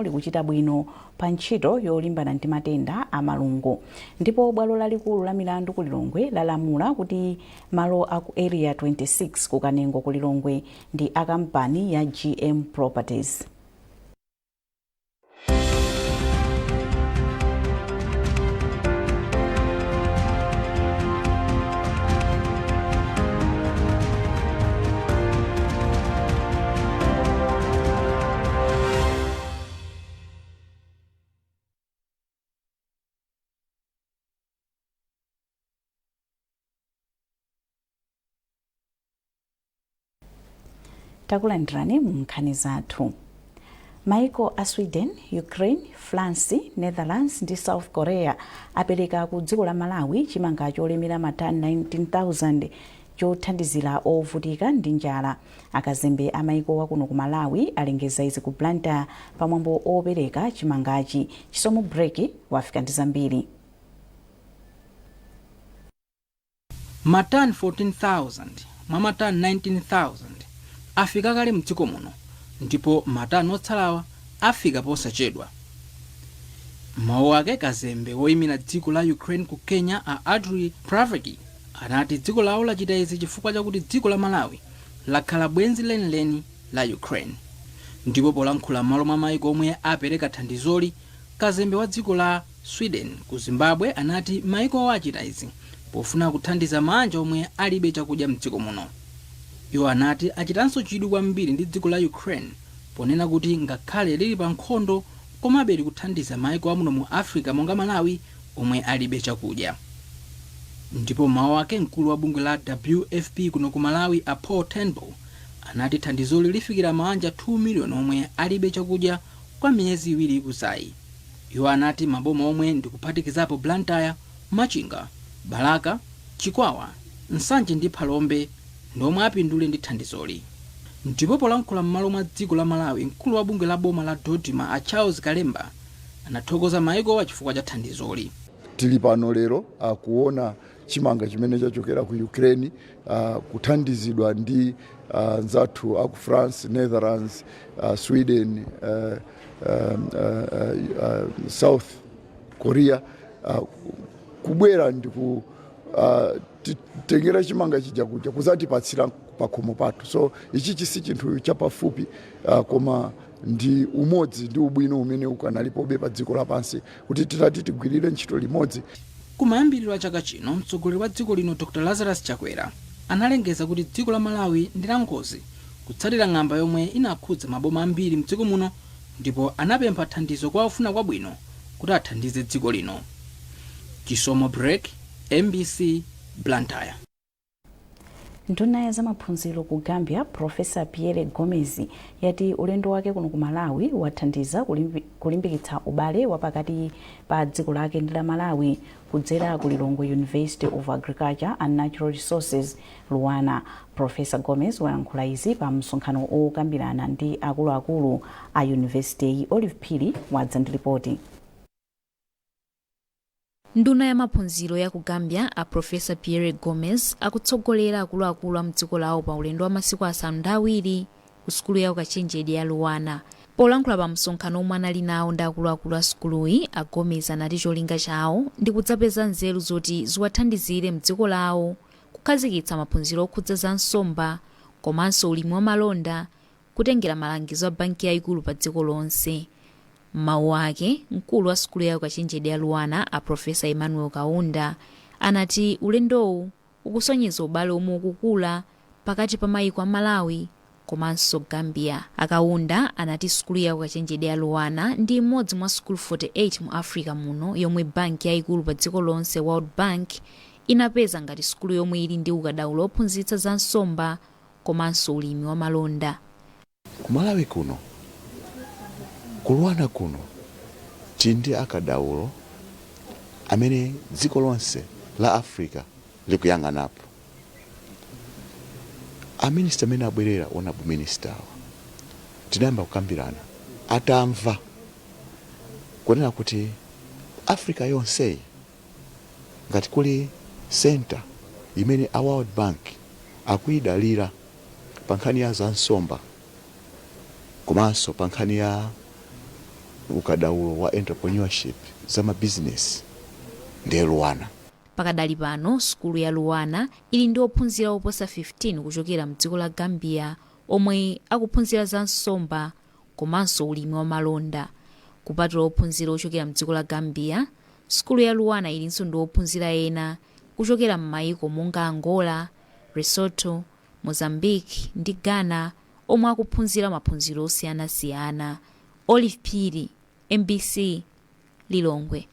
Likuchita bwino pa ntchito yolimbana ndi matenda a malungo. Ndipo bwalo lalikulu la milandu ku Lilongwe lalamula kuti malo aku Area 26 ku Kanengo ku Lilongwe ndi a kampani ya GM Properties. Takulandirani mu nkhani zathu. Maiko a Sweden, Ukraine, France, Netherlands ndi South Korea apereka ku dziko la Malawi chimanga cholemera matani 19,000 chothandizira ovutika ndi njala. Akazembe a maikowa kuno ku Malawi alengeza izi ku Blantyre pa mwambo opereka chimangachi. Chisomo Breki wafika ndi zambiri. Matani 14,000 mwa matani 19,000 afika kale mdziko muno ndipo matani otsalawa afika posachedwa. M'mawu ake kazembe woyimira dziko la Ukraine ku Kenya a Andriy Pravdiy anati dziko lawo lachita izi chifukwa chakuti dziko la Malawi lakhala bwenzi lenileni la Ukraine. Ndipo polankhula m'malo mwa maiko omwe apereka thandizoli, kazembe wa dziko la Sweden ku Zimbabwe anati maikowa achita izi pofuna kuthandiza maanja omwe alibe chakudya mdziko muno. Iwo anati achitanso chidwi kwambiri ndi dziko la Ukraine ponena kuti ngakhale lili pa nkhondo komabe likuthandiza maiko amuno mu Africa monga Malawi omwe alibe chakudya. Ndipo m'mawu ake mkulu wa bungwe la WFP kuno ku Malawi a Paul Turnbull anati thandizoli lifikira maanja 2 miliyoni omwe alibe chakudya kwa miyezi iwiri ikudzayi. Iwo anati maboma omwe ndikuphatikizapo Blantyre, Machinga, Balaka, Chikwawa, Nsanje ndi Phalombe ndi omwe apindule ndi thandizoli. Ndipo polankhula m'malo mwa dziko la Malawi mkulu wa bungwe la boma la Dodma a Charles Kalemba anathokoza maikowa chifukwa cha thandizoli. Tili pano lero kuona chimanga chimene chachokera ku Ukraine kuthandizidwa ndi anzathu aku France, Netherlands, Sweden, South Korea kubwera ndiku titengera chimanga chija kuja kuzatipatsira pakhomo pathu. So ichichi si chinthu chapafupi, koma ndi umodzi ndi ubwino umene ukanalipobe pa dziko lapansi kuti titati tigwirire ntchito limodzi. Kumayambiriro a chaka chino, mtsogoleri wa dziko lino Dr Lazarus Chakwera analengeza kuti dziko la Malawi ndi la ngozi kutsatira ng'amba yomwe inakhudza maboma ambiri mdziko muno ndipo anapempha thandizo kwa ofuna kwabwino kuti athandize dziko lino. Chisomo Break, MBC, Blantyre. Nduna ya zamaphunziro ku Gambia, Professor Pierre Gomez, yati ulendo wake kuno ku Malawi wathandiza kulimbikitsa ubale wa pakati pa dziko lake ndi la Malawi kudzera ku Lilongwe University of Agriculture and Natural Resources, LUANAR. Professor Gomez wayankhula izi pa msonkhano okambirana ndi akuluakulu a yunivesiteyi. Olive Phiri wadza ndi lipoti. Nduna ya maphunziro ya ku Gambia a Professor Pierre Gomez akutsogolera akuluakulu a mdziko lawo pa ulendo wa masiku asanu ndi awiri ku sukulu ya ukachenjede ya LUANAR. Polankhula pa msonkhano omwe anali nawo ndi akuluakulu a sukuluyi, a Gomez anati cholinga chawo ndi kudzapeza nzeru zoti ziwathandizire mdziko lawo kukhazikitsa maphunziro okhudza za nsomba komanso ulimi wa malonda kutengera malangizo a banki yaikulu pa dziko lonse. M'mawu ake, mkulu wa sukulu ya ukachenjede ya LUANAR a Professor Emmanuel Kaunda anati ulendowu ukusonyeza ubale omwe ukukula pakati pa maiko a Malawi komanso Gambia. A Kaunda anati sukulu ya ukachenjede ya LUANAR ndi imodzi mwa sukulu 48 mu Africa muno yomwe banki yaikulu pa dziko lonse World Bank inapeza ngati sukulu yomwe ili ndi ukadaulo ophunzitsa za nsomba komanso ulimi wa malonda. Ku Malawi kuno, ku LUANAR kuno tili ndi akadaulo amene dziko lonse la Africa likuyang'anapo. A minister amene abwerera, honorable minister awa, tinayamba kukambirana atamva kunena kuti Africa yonseyi ngati kuli center imene a World Bank akuyidalira pa nkhani ya za nsomba komanso pa nkhani ya Ukadaulo wa entrepreneurship, za mabizinesi, ndiye LUANAR. Pakadali pano sukulu ya LUANAR ili ndi ophunzira oposa 15 kuchokera mdziko la Gambia omwe akuphunzira za nsomba komanso ulimi wa malonda. Kupatula ophunzira ochokera mdziko la Gambia, sukulu ya LUANAR ilinso ndi ophunzira ena kuchokera m'mayiko monga Angola, Lesotho, Mozambique ndi Ghana omwe akuphunzira maphunziro osiyanasiyana. Olive Phiri, MBC, Lilongwe.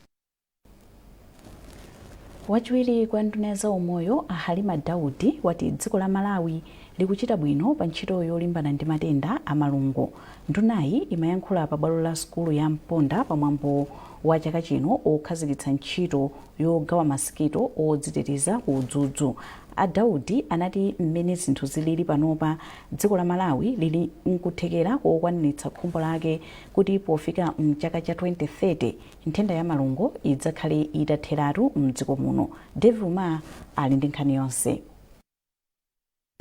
Wachiwiri kwa nduna ya zaumoyo a Halima Daudi wati dziko la Malawi likuchita bwino pa ntchito yolimbana ndi matenda a malungo. Ndunayi imayankhula pa bwalo la sukulu ya Mponda pamwambo wa chaka chino okhazikitsa ntchito yogawa masikito odziteteza ku udzudzu. A Daudi anati mmene zinthu zilili panopa, dziko la Malawi lili nkuthekera kokwaniritsa khumbo lake kuti pofika mchaka cha 2030 nthenda ya malungo idzakhale itatheratu mdziko muno. David Umar ali ndi nkhani yonse.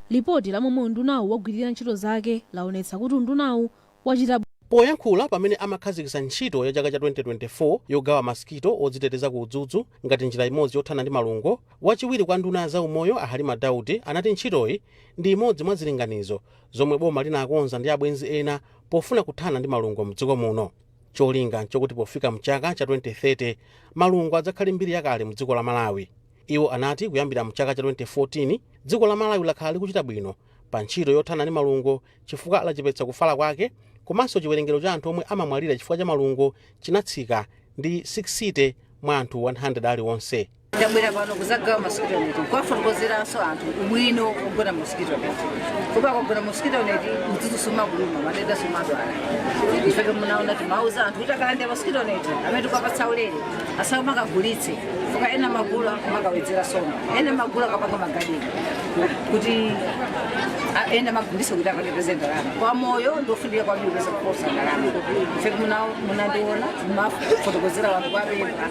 Lipoti la momwe undunawu wagwirira ntchito zake laonetsa kuti undunawu wachita Poyankhula pamene amakhazikitsa ntchito ya chaka cha 2024 yogawa masikito odziteteza ku udzudzu ngati njira imodzi yothana ndi malungo, wachiwiri kwa nduna ya zaumoyo a Halima Daudi anati ntchitoyi ndi imodzi mwa zilinganizo zomwe boma linakonza ndi abwenzi ena pofuna kuthana ndi malungo mdziko muno. Cholinga nchokuti pofika mchaka cha 2030 malungo adzakhale mbiri yakale mdziko la Malawi. Iwo anati kuyambira mchaka cha 2014 dziko la Malawi lakhala likuchita bwino pa ntchito yothana ndi malungo chifukwa lachepetsa kufala kwake, komanso chiwerengero cha anthu omwe amamwalira chifukwa cha malungo chinatsika ndi 60 mwa anthu 100 aliwonse. Tabwera pano kuzagawa mosquito net, kwafotokozeranso anthu ubwino ogona mosquito net. Kuba kugona mosquito net, udzudzu sumakuluma, matenda sumadwala. Ifeke munaona timauza anthu kuti akalandira mosquito net amene tikapatsa ulere asamakagulitse, fuka ena magula makawedzera soma, ena magula akapanga magadeni kuti ena magulitse kuti akatepeze ndalama. Kwa moyo ndofunika kwambiri kupeza kuposa ndalama. Ifeke munandiona timafotokozera anthu kwapempha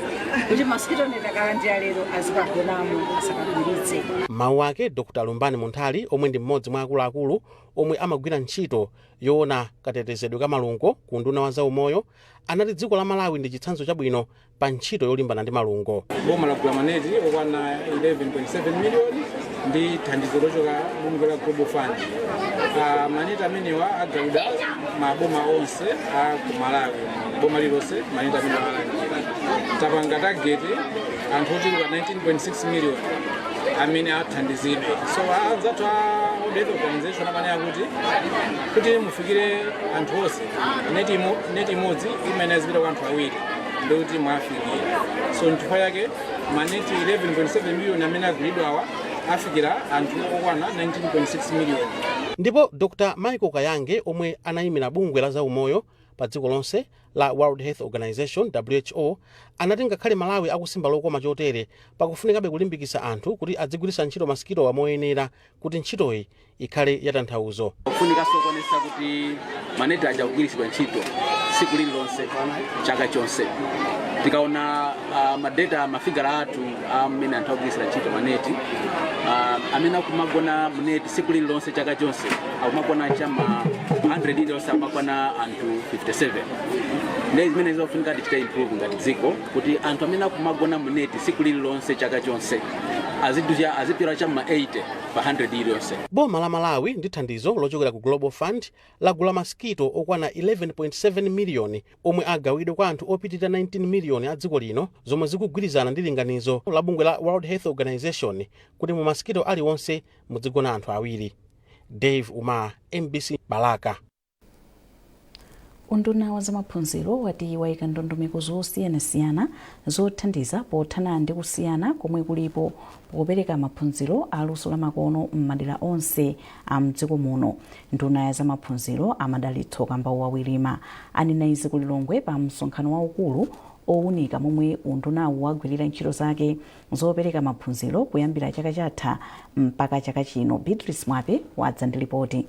kuti mosquito net akalandira lero azikagonamo, asakagulitse. Mawu ake, Dr Lumbani Munthali, omwe ndi mmodzi mwa akuluakulu omwe amagwira ntchito yoona katetezedwe ka malungo ku unduna wa zaumoyo, anati dziko la Malawi ndi chitsanzo chabwino pa ntchito yolimbana ndi malungo. Boma lagula maneti okwana 11.7 miliyoni ndi thandizo lochoka bungwe la Global Fund. Maneti amenewa agawidwa maboma onse a ku Malawi. Boma lilonse maneti amenewa alandira. Tapanga target anthu ochuluka 19.6 miliyoni amene athandizidwe. So anzathu a World Health Organization amanena kuti mufikire anthu onse, neti imodzi imene azipita kwa anthu awiri ndikuti mwafikira. So nchifukwa chake maneti 11.7 miliyoni amene agulidwawa afikira anthu okwana 19.6 miliyoni. Ndipo Dr Michael Kayange, omwe anayimira bungwe la zaumoyo pa dziko lonse la World Health Organization, WHO, anati ngakhale Malawi akusimba lokoma chotere, pakufunikabe kulimbikitsa anthu kuti adzigwiritsa ntchito masikitowa moyenera kuti ntchitoyi ikhale yatanthauzo. Kufunikanso kuonetsa kuti maneti aja kugwiritsidwa ntchito tsiku lililonse chaka chonse. Tikaona ma data, ma figure athu amene anthu akugwiritsira ntchito maneti, amene akumagona muneti tsiku lililonse chaka chonse akumakwana chama 100 iliyonse akumakwana anthu 57. Ndi zimene zofunika tichite improve ngati dziko kuti anthu amene akumagona muneti tsiku lililonse chaka chonse azipyola chama 80 pa 100 iliyonse. Boma la Malawi ndi thandizo lochokera ku Global Fund lagula masikito okwana 11.7 miliyoni omwe agawidwe kwa anthu opitirira 19 miliyoni a dziko lino, zomwe zikugwirizana ndi linganizo la bungwe la World Health Organization kuti mu masikito aliwonse mudzigona anthu awiri. Dave Umar, MBC, Balaka. Unduna wa zamaphunziro wati wayika ndondomeko zosiyanasiyana zothandiza pothana ndi kusiyana komwe kulipo popereka maphunziro aluso lamakono m'madera onse a mdziko muno. Nduna ya zamaphunziro a Madalitso Kambauwa Wirima anena izi ku Lilongwe pa msonkhano waukulu owunika momwe undunawu wagwirira ntchito zake zopereka maphunziro kuyambira chaka chatha mpaka chaka chino. Beatrice Mwape wadza ndi ripoti.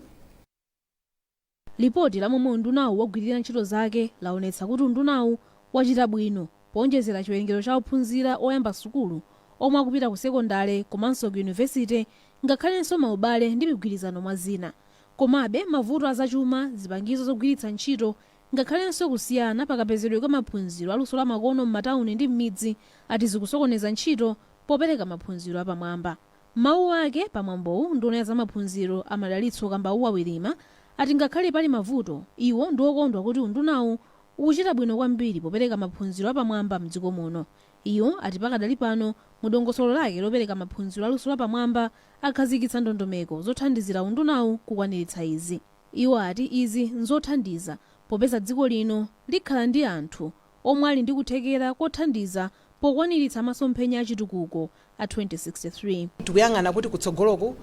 Lipoti la momwe undunawu wagwirira ntchito zake laonetsa kuti undunawu wachita bwino powonjezera chiwerengero cha ophunzira oyamba sukulu omwe akupita ku sekondale komanso ku yunivesite, ngakhalenso maubale ndi migwirizano mwa zina. Komabe mavuto azachuma, zipangizo zogwiritsa ntchito, Ngakhalenso kusiyana pakapezedwe ka maphunziro aluso lamakono m'matawuni ndi m'midzi ati zikusokoneza ntchito popereka maphunziro apamwamba. Mawu ake pamwambowu, nduna ya zamaphunziro a Madalitso Kambauwa Wirima ati ngakhale pali mavuto, iwo ndi okondwa kuti undunawu ukuchita bwino kwambiri popereka maphunziro apamwamba mdziko muno. Iwo ati pakadali pano mu dongosolo lake lopereka maphunziro aluso lapamwamba akhazikitsa ndondomeko zothandizira undunawu kukwaniritsa izi. Iwo ati izi nzothandiza popeza dziko lino likhala ndi anthu omwe ali ndi kuthekera kothandiza pokwaniritsa masomphenya achitukuko a 2063. Tikuyang'ana kuti kutsogoloku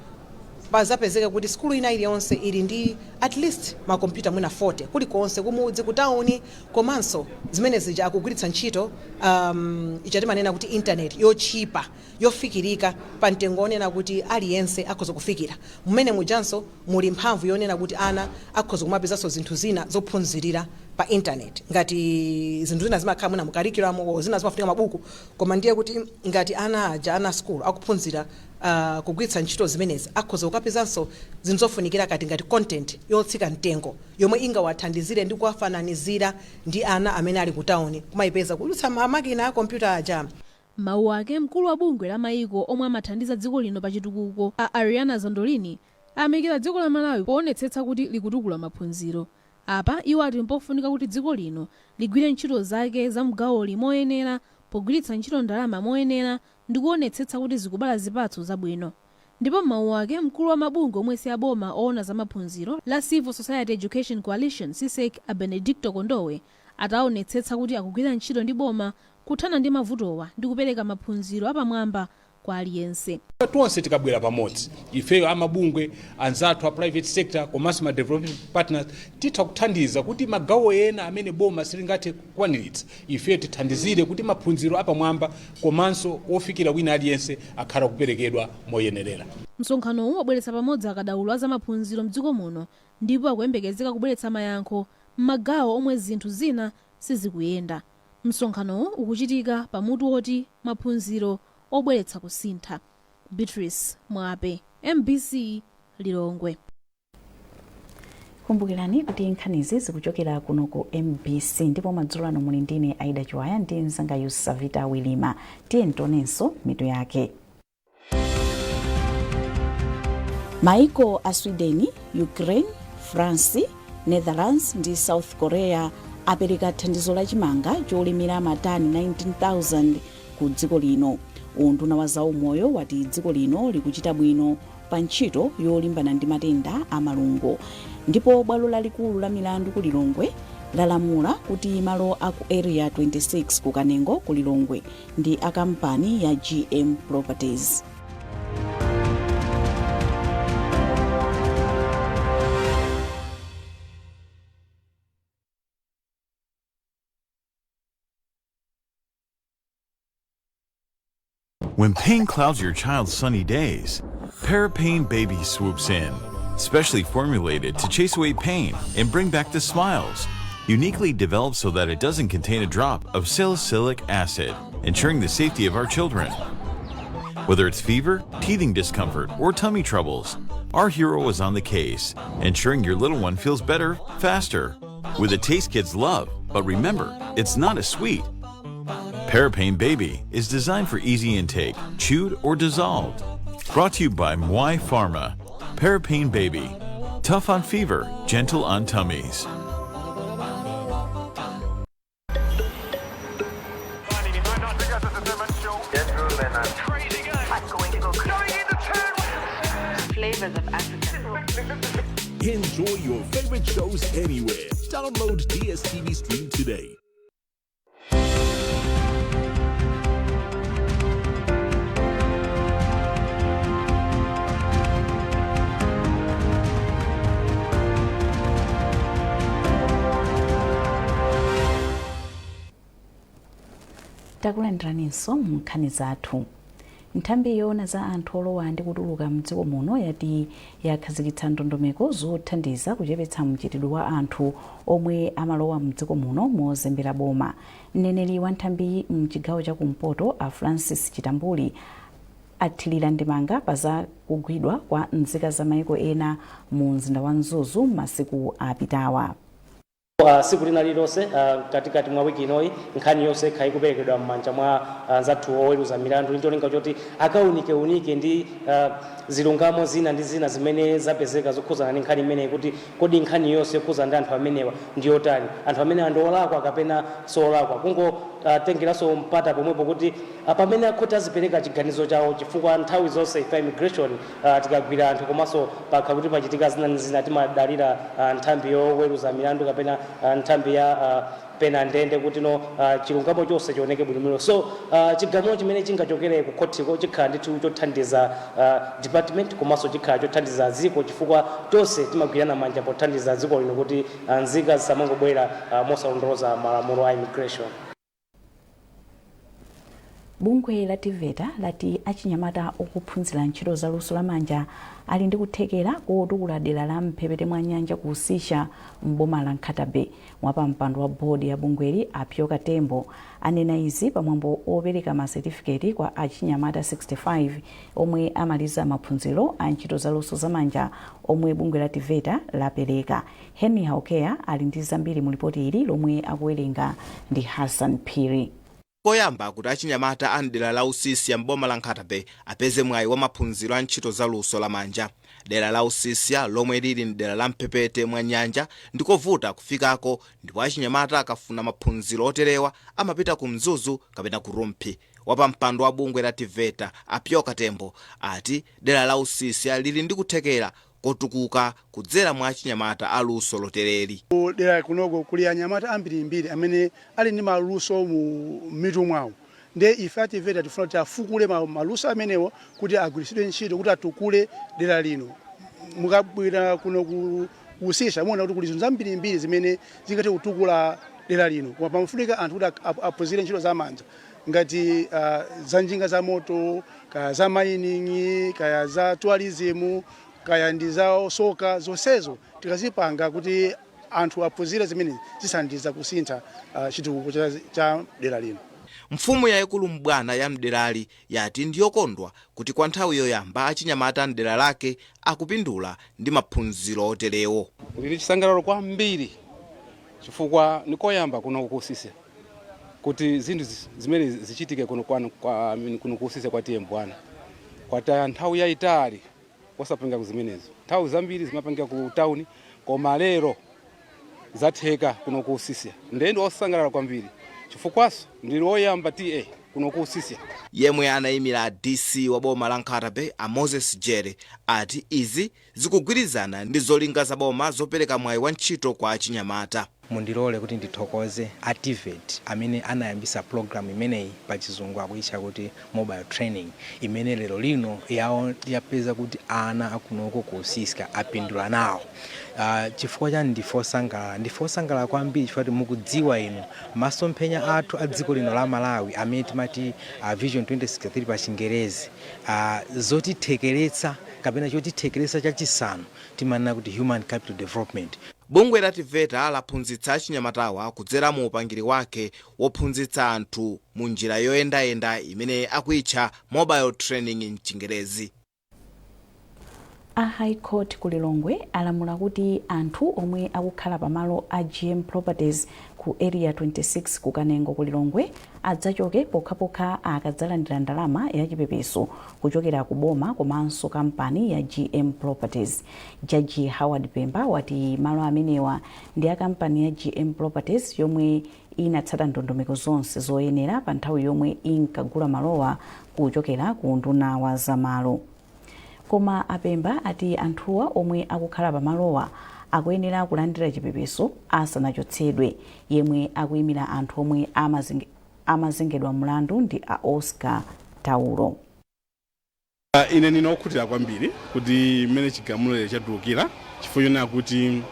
pazapezeka kuti sukulu ina iliyonse ili ndi at least makompyuta mwina 40 kulikonse, kumudzi, kutawuni, komanso zimene zija akugwiritsa ntchito ija timanena kuti internet yotchipa, yofikirika pa mtengo onena kuti aliyense akhoza kufikira. Mmene mujanso muli mphamvu yonena kuti ana akhoza kumapezanso zinthu zina zophunzirira pa internet, ngati zinthu zina zimakhala mwina mu curriculum o zina zimafunika mabuku, koma ndiye kuti ngati ana aja, ana school akuphunzira kugwiritsa ntchito zimenezi, akhoza kukapezanso zinthu zofunikira kati ngati content yotsika mtengo yomwe ingawathandizire ndi kuwafananizira ndi ana amene ali ku tawuni kumayipeza kudutsa makina a kompyuta aja. Mawu ake, mkulu wa bungwe la mayiko omwe amathandiza dziko lino pa chitukuko a Arianna Zandolini ayamikira dziko la Malawi poonetsetsa kuti likutukula maphunziro. Apa iwo ati mpofunika kuti dziko lino ligwire ntchito zake za mgawoli moyenera pogwiritsa ntchito ndalama moyenera ndi kuonetsetsa kuti zikubala zipatso zabwino. Ndipo m'mawu ake, mkulu wa mabungwe omwe si aboma oona za maphunziro la Civil Society Education Coalition, CSEC, a Benedicto Kondowe ataonetsetsa kuti akugwira ntchito ndi boma kuthana ndi mavutowa ndi kupereka maphunziro apamwamba kwa aliyense. Tonse tikabwera pamodzi, ifeyo amabungwe anzathu a private sector komanso ma development partners, titha kuthandiza kuti magawo ena amene boma silingathe kukwaniritsa, ifeyo tithandizire kuti maphunziro apamwamba komanso ofikira wina aliyense akhala kuperekedwa moyenerera. Msonkhanowu wabweretsa pamodzi akadaulo a zamaphunziro mdziko muno ndipo akuyembekezeka kubweretsa mayankho m'magawo omwe zinthu zina sizikuyenda. Msonkhanowu ukuchitika pamutu woti maphunziro obweretsa kusintha. Beatrice Mwape, MBC, Lilongwe. Kumbukirani kuti nkhanizi zikuchokera kuno ku MBC ndipo madzulo ano muli ndine Aida Chiwaya ndi mzanga Yusavita Wilima. Tiye tionenso mitu yake. Maiko a Sweden, Ukraine, France, Netherlands ndi South Korea apereka thandizo la chimanga cholemera matani 19,000 ku dziko lino. Unduna wa zaumoyo wati dziko lino likuchita bwino pa ntchito yolimbana ndi matenda a malungo. Ndipo bwalo lalikulu la milandu ku Lilongwe lalamula kuti malo a ku Area 26 ku Kanengo ku Lilongwe ndi a kampani ya GM Properties. When pain clouds your child's sunny days, Parapain Baby swoops in. Specially formulated to chase away pain and bring back the smiles. Uniquely developed so that it doesn't contain a drop of salicylic acid, ensuring the safety of our children. Whether it's fever, teething discomfort, or tummy troubles, our hero is on the case, ensuring your little one feels better, faster. With a taste kids love, but remember, it's not a sweet. Parapain Baby is designed for easy intake, chewed or dissolved. Brought to you by Mwai Pharma. Parapain Baby. Tough on fever, gentle on tummies. Flavors of Africa. Enjoy your favorite shows anywhere. Download DSTV Stream today. Takulandiraninso mu nkhani zathu. Nthambi yoona za anthu olowa ndi kutuluka mdziko muno yati yakhazikitsa ndondomeko zothandiza kuchepetsa mchitidwe wa anthu omwe amalowa mdziko muno mozembera boma. Mneneri wa nthambiyi mchigawo cha kumpoto a Francis Chitambuli athirira ndemanga pa za kugwidwa kwa nzika za maiko ena mu mzinda wa Mzuzu masiku apitawa. Tsiku lina lililonse katikati mwa wiki inoyi, nkhani yonse ikhala ikuperekedwa m'manja mwa anzathu oweruza milandu ndi cholinga choti akaunikeunike ndi zilungamo zina ndi zina zimene zapezeka zokhuzana ndi nkhani imeneyi, kuti kodi nkhani yonse yokhuzana ndi anthu amenewa ndi yotani, anthu amenewa ndi olakwa kapena solakwa. Kungotengeranso mpata pomwepo kuti pamene akhoti azipereka chiganizo chawo, chifukwa nthawi zonse ife immigration tikagwira anthu komanso pakha kuti pachitika zina ndi zina, timadalira nthambi yoweruza milandu kapena nthambi ya pena ndende kuti no chilungamo chonse chioneke bwinobwino. So chigamulo chimene chingachokere ku khotiko chikhala ndithu chothandiza department komanso chikhala chothandiza dziko, chifukwa tonse timagwirana manja pothandiza dziko lino kuti nzika zisamangobwera mosalondoloza malamulo a immigration. Bungwe la TEVETA lati achinyamata okuphunzira ntchito za luso lamanja ali ndi kuthekera kotukula dera la mphepete mwa nyanja ku Usisya m'boma la Nkhata Bay. Wapampando wa bodi ya bungweli, Apyoka Tembo, anena izi pamwambo opereka masetifiketi kwa achinyamata 65 omwe amaliza maphunziro a ntchito za luso zamanja omwe bungwe la TEVETA lapereka. Henry Haukea ali ndi zambiri mu lipoti ili lomwe akuwerenga ndi Hassan Phiri. Koyamba kuti achinyamata a mdera la Usisya m'boma la Nkhata Bay apeze mwayi wa maphunziro a ntchito za luso lamanja. Dera la Usisya, lomwe lili mdera la mphepete mwa nyanja, ndikovuta kufikako, ndipo achinyamata akafuna maphunziro oterewa amapita ku Mzuzu kapena ku Rumphi. Wapampando wa bungwe la TEVETA, Apyoka Tembo, ati dera la Usisya lili ndi kuthekera kotukuka kudzera mwa achinyamata aluso lotereri. Dera kunoko kuli anyamata ambirimbiri amene ali ndi maluso mu mitu mwawo, nde ife a TEVETA tifuna kuti afukule maluso amenewo kuti agwiritsidwe ntchito kuti atukule dera lino. Mukabwera kuno ku Usisya muona kuti kuli zinthu zambirimbiri zimene zingathe kutukula dera lino, koma pamafunika anthu kuti aphunzire ntchito zamanja ngati za njinga za moto, kaya za mining, kaya za tourism, kaya ndi za soka. Zonsezo tikazipanga kuti anthu aphunzire zimene zithandiza kusintha chitukuko cha dera lino. Mfumu yayikulu Mbwana ya mderali yati ndiyokondwa kuti kwa nthawi yoyamba achinyamata mdera lake akupindula ndi maphunziro oterewo. Ndili chisangalalo kwambiri chifukwa nikoyamba kuno ku Usisya kuti zinthu zimene zichitike kuno kwanu kwa kuno ku Usisya kwa T/A Mbwana. Kwataya nthawi yayitali osapanga kuzimenezo. Nthawi zambiri zimapangika ku town, koma lero zatheka kuno ku Usisya. Ndiye ndi osangalala kwambiri chifukwaso ndili woyamba T/A kuno ku Usisya. Yemwe anayimira DC wa boma la Nkhata Bay, a Moses Jere, ati izi zikugwirizana ndi zolinga za boma zopereka mwayi wa ntchito kwa achinyamata. Mundilole kuti ndithokoze a TEVET amene anayambisa program imeneyi, pa Chizungu akuyitcha kuti mobile training, imene lero lino yapeza kuti ana akunoko ku Usisya apindula nawo. Chifukwa chani ndife osangalala? Ndife osangalala kwambiri chifukwa kuti mukudziwa inu masomphenya athu a dziko lino la Malawi amene timati Vision 2063 pa Chingerezi, zotithekeretsa kapena chotithekeretsa chachisanu timanena kuti human capital development. Bungwe la TEVETA laphunzitsa achinyamatawa kudzera mu upangiri wake wophunzitsa anthu mu njira yoyendayenda imene akuyitcha mobile training mChingerezi. A High Court ku Lilongwe alamula kuti anthu omwe akukhala pamalo a GM Properties ku Area 26 ku Kanengo ku Lilongwe adzachoke pokhapokha akadzalandira ndalama yachipepeso kuchokera ku boma komanso kampani ya GM Properties. Jaji Howard Pemba wati malo amenewa ndi a kampani ya GM Properties yomwe inatsata ndondomeko zonse zoyenera pa nthawi yomwe inkagula malowa kuchokera ku unduna wa zamalo. Koma apemba ati anthuwa omwe akukhala pamalowa akuyenera kulandira chipepeso asanachotsedwe. Yemwe akuyimira anthu omwe amazengedwa mlandu ndi a Oscar Taulo. Ine ndine okhutira kwambiri kuti mmene chigamulo chatulukira, chifukwa chonena kuti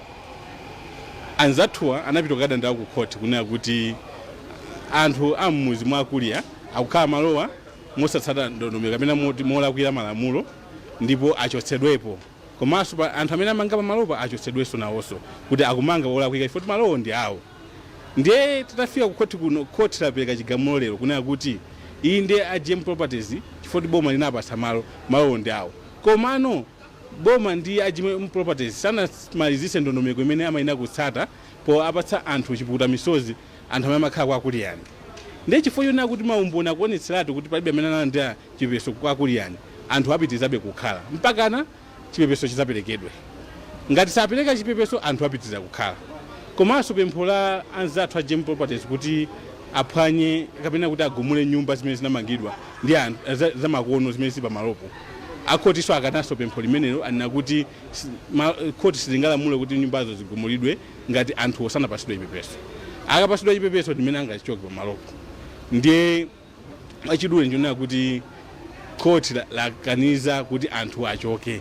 anzathuwa anapita kukadandaula ku khoti kunena kuti anthu am'mudzi mwa Akulia akukhala malowa mosatsata ndondomeko kapena molakwira malamulo ndipo achotsedwepo, komanso pa anthu amene amanga pamalopa achotsedwenso nawonso kuti akumanga olakwika chifukwa kuti malowo ndi awo. Ndiye titafika ku khoti kuno, khoti lapereka chigamulo lero kunena kuti inde, a GM Properties, chifukwa kuti boma linapatsa malo, malowo ndi awo, komano boma ndi a GM Properties sanamalizitse ndondomeko imene amayenera kutsata. Po apatsa anthu chipukuta misozi anthu amene amakhala kwa Kuliyani. Ndiye chifukwa chonena kuti maumboni akuonetseratu kuti palibe amene analandira chipepeso kwa Kuliyani, anthu apitirizabe kukhala mpakana chipepeso chidzaperekedwe. Ngati sapereka chipepeso, anthu apitiriza kukhala. Komanso pempho la anzathu a Gem Properties kuti aphwanye kapena kuti agumule nyumba zimene zinamangidwa ndi anthu zamakono zimene zili pamalopo, akhotinso akananso pempho limenelo. Anena kuti khoti silingalamule kuti nyumbazo zigumulidwe ngati anthu sanapatsidwe chipepeso. Akapatsidwa chipepeso, ndimene angachoke pamalopo. Ndiye mwachidule njonena kuti khoti lakaniza kuti anthu achoke.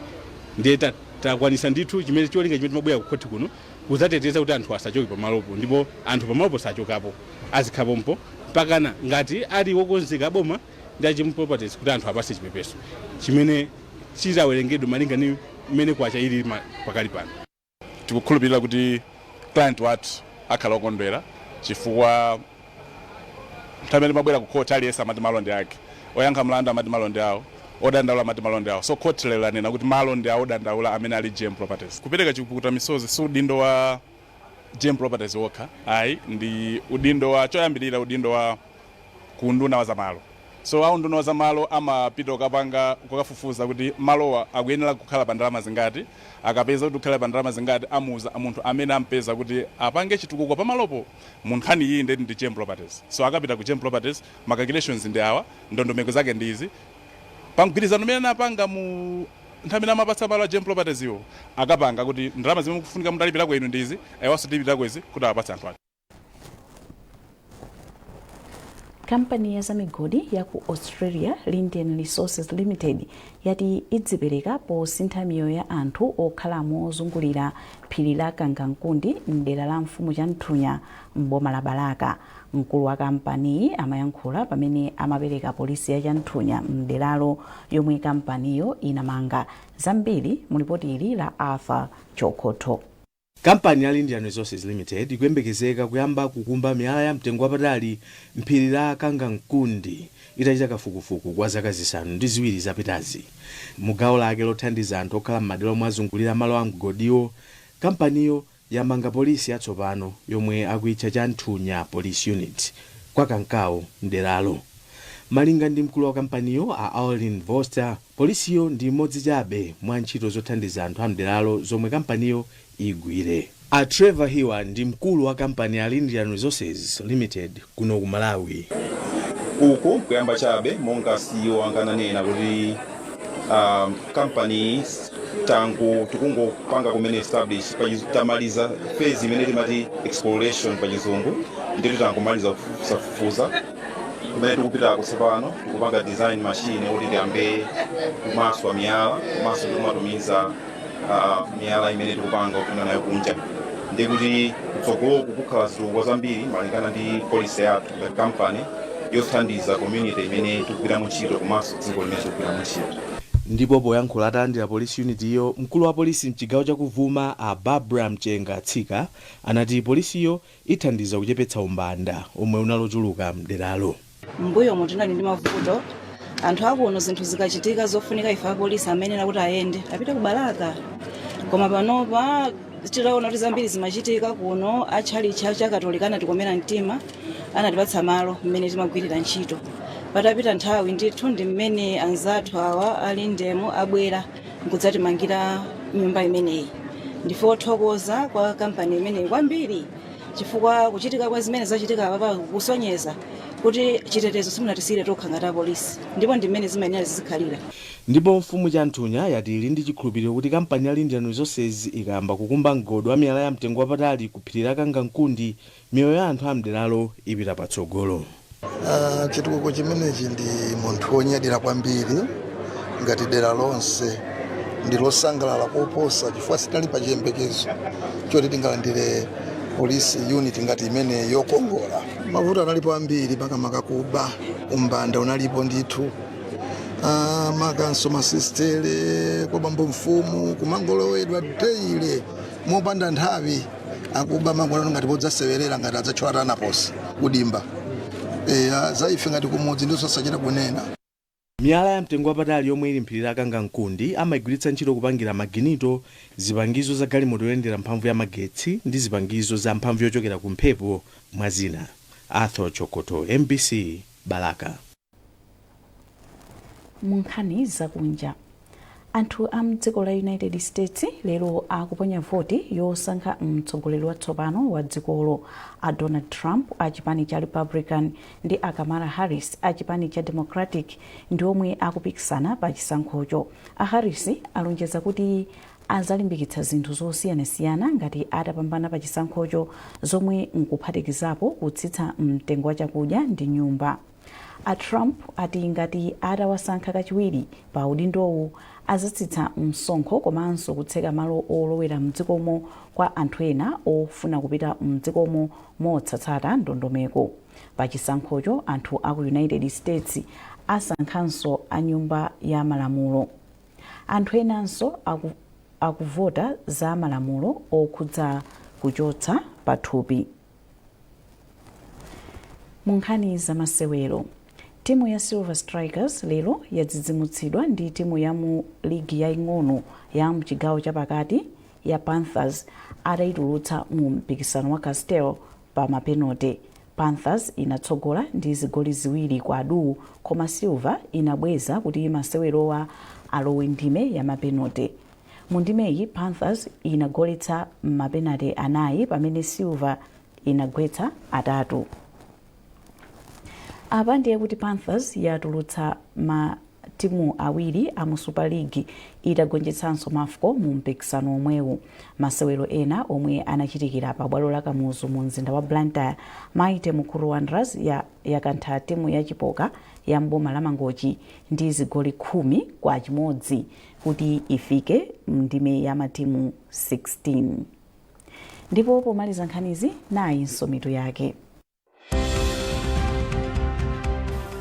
Ndiye takwanisa ndithu chimene cholinga chimene timabwera ku khoti kuno kudzateteza kuti anthu asachoke pamalopo, ndipo anthu pamalopo sachokapo, azikhalapompo mpakana ngati ali wokonzeka boma ndi a Gem Properties kuti anthu apase chipepeso chimene chizawerengedwe malinga ndi mmene kwacha ili pakali pano. Tikukhulupirira kuti client wathu akhala okondwera, chifukwa nthawi imene timabwera ku court, aliyense amati malo ndi ake. Oyankha mlandu amati malo ndi awo, odandaula amati malo ndi awo. So court lero lanena kuti malo ndi awo odandaula amene ali GM Properties. Kupereka chipukuta misozi si udindo wa GM Properties wokha ayi, ndi udindo wa choyambirira, udindo wa ku unduna wa zamalo. So a unduna wa zamalo amapita kukapanga kukafufuza kuti malowa akuyenera kukhala pa ndalama zingati. Akapeza kuti kukhala pa ndalama zingati, amuuza munthu amene ampeza kuti apange chitukuko pamalopo. Mu nkhani iyi ndeti ndi GM Properties. So akapita ku GM Properties, ma calculations ndi awa, ndondomeko zake ndi izi, pa mgwirizano umene anapanga mu nthawi imene amapatsa malo a GM Properties iwo akapanga kuti ndalama zimene mukufunika mutalipirako inu ndi izi, ayiwanso tilipirako izi, kuti awapatse anthu ake. Kampani ya zamigodi ya ku Australia, Lindian Resources Limited, yati idzipereka posintha miyoyo ya anthu okhala mozungulira phiri la Kangankundi mdera la Mfumu Chanthunya m'boma la Balaka. Mkulu wa kampaniyi amayankhula pamene amapereka polisi ya Chanthunya mderalo yomwe kampaniyo inamanga. Zambiri mu lipoti ili la Arthur Chokhotho. Kampani ya Lindian Resources Limited ikuyembekezeka kuyamba kukumba miyala ya mtengo wapatali mphiri la Kangankundi itachita kafukufuku kwa zaka 7 zapitazi. Mu gawo lake lothandiza anthu okhala m'madera omwe azungulira malo a mgodiwo, kampaniyo yamanga polisi yatsopano yomwe akuitcha Chanthunya Police Unit kwa Kankawo mderalo. Malinga ndi mkulu wa kampaniyo a Alwyn Vorster, polisiyo ndi imodzi chabe mwa ntchito zothandiza anthu a mderalo zomwe kampaniyo igwire. A Trevor Hiwa ndi mkulu wa kampani ya Lindian Resources Limited kuno ku Malawi. Uku kuyamba chabe. Monga CEO anga ananena kuti company tangu tikungopanga kumene establish, tamaliza phase imene timati exploration pa Chizungu, ndithu tangomaliza kufufuzafufuza. Kumene tikupitako tsopano, tikupanga design machine kuti tiyambe kumaswa miyala komanso tikumatumiza miyala imene tikupanga kupita nayo kunja. Ndikuti kutsogoloku kukhala zitukuko zambiri malingana ndi policy yathu ngati company yothandiza community imene tikugwiramo ntchito komanso dziko limene tikugwiramo ntchito. Ndipo poyankhula atalandira police unit iyo, mkulu wa polisi mchigawo chakuvuma a Barbara Mchenga Tsika anati polisiyo ithandiza kuchepetsa umbanda omwe unalochuluka mderalo. Mbuyomu tinali ndi mavuto anthu akuno, zinthu zikachitika zofunika ife apolisi amenera kuti ayende apite ku Balaka. Koma panopa titaona kuti zambiri zimachitika kuno, atchalitchi cha Katolika anatikomera mtima, anatipatsa malo mmene timagwirira ntchito. Patapita nthawi ndithu ndi mmene anzathu awa ali ndemo abwera nkudzatimangira nyumba imeneyi. Ndife othokoza kwa kampani imeneyi kwambiri, chifukwa kuchitika kwa zimene zachitika apa kusonyeza kuti chitetezo simunatisiyire tokha ngati apolisi, ndipo ndi mmene zimayenera zizikhalira. Ndipo mfumu Chanthunya yati ili ndi chikhulupiriro kuti kampani ya Lindian Resources ikayamba kukumba mgodi wa miyala ya mtengo wapatali ku phiri la Kangankundi, miyoyo ya anthu a mderalo ipita patsogolo. Chitukuko chimenechi ndi munthu wonyadira kwambiri ngati dera lonse ndi losangalala koposa, chifukwa sitinali pa chiyembekezo choti tingalandire police unit ngati imene yokongola. Mavuto analipo ambiri, makamaka kuba, umbanda unalipo ndithu. Makanso masistere kwa bambo mfumu kumangolowedwa daily mopanda nthawi, akuba mangolano ngati podzasewerera, ngati adzathyola tanaposi kudimba. Eya, za ife ngati kumudzi ndizo sachita kunena. Miyala ya mtengo wapatali yomwe ili mphiri la Kangankunde amayigwiritsa ntchito kupangira maginito, zipangizo za galimoto yoyendera mphamvu ya magetsi ndi zipangizo za mphamvu yochokera ku mphepo, mwa zina. Arthur Chokoto, MBC, Balaka. Mu nkhani zakunja, anthu a mdziko la United States lero akuponya voti yosankha mtsogoleri watsopano wa dzikolo. A Donald Trump a chipani cha Republican ndi a Kamala Harris a chipani cha Democratic ndi omwe akupikisana pa chisankhocho. A Harris alonjeza kuti azalimbikitsa zinthu zosiyanasiyana ngati atapambana pa chisankhocho, zomwe nkuphatikizapo kutsitsa mtengo wa chakudya ndi nyumba. A Trump ati ngati atawasankha kachiwiri pa udindowu, azatsitsa msonkho komanso kutseka malo olowera mdzikomo kwa anthu ena ofuna kupita mdzikomo motsatsata ndondomeko. Pa chisankhocho, anthu aku United States asankhanso a nyumba ya malamulo. Anthu enanso akuvota za malamulo okhudza kuchotsa pathupi. Mu nkhani zamasewero, timu ya Silver Strikers lero yadzidzimutsidwa ndi timu ya mu ligi yaing'ono ya mchigawo chapakati ya Panthers atayitulutsa mu mpikisano wa Castel pa mapenote. Panthers inatsogola ndi zigoli 2-0, koma Silver inabweza kuti masewerowa alowe ndime ya mapenote. Mu ndimeyi, Panthers inagoletsa mapenate 4 pamene Silver inagwetsa 3. Apa ndiye kuti Panthers yatulutsa matimu awiri a mu Super League itagonjetsanso Mafco mu mpikisano omwewu. Masewero ena omwe anachitikira pa bwalo la Kamuzu mu mzinda wa Blantyre, Mighty Mukuru Wanderers yakantha timu ya Chipoka ya mboma la Mangochi ndi zigoli 10-1 kuti ifike ndime ya matimu 16. Ndipo pomaliza nkhanizi, nayinso mitu yake.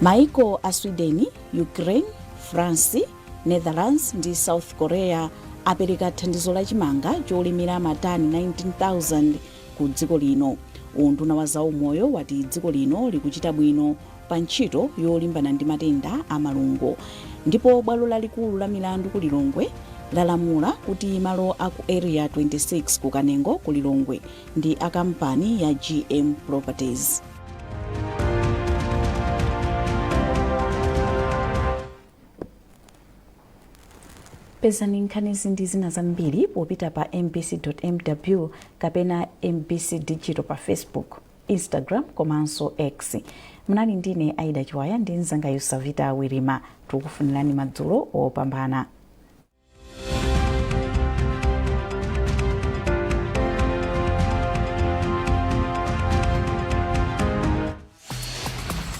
Maiko a Sweden, Ukraine, France, Netherlands ndi South Korea apereka thandizo la chimanga cholemera matani 19,000 ku dziko lino. Unduna wa zaumoyo wati dziko lino likuchita bwino pa ntchito yolimbana ndi matenda a malungo. Ndipo bwalo lalikulu la milandu ku Lilongwe lalamula kuti malo aku Area 26 ku Kanengo ku Lilongwe ndi a kampani ya GM Properties. Pezani nkhanizi ndi zina zambiri popita pa mbc.mw kapena MBC Digital pa Facebook, Instagram komanso X. Munali ndine Aida Chiwaya ndi mzanga Yusavita Wirima. Tikufunirani madzulo opambana.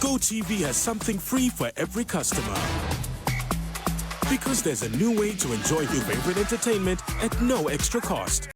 GoTV has something free for every customer. Because there's a new way to enjoy your favorite entertainment at no extra cost.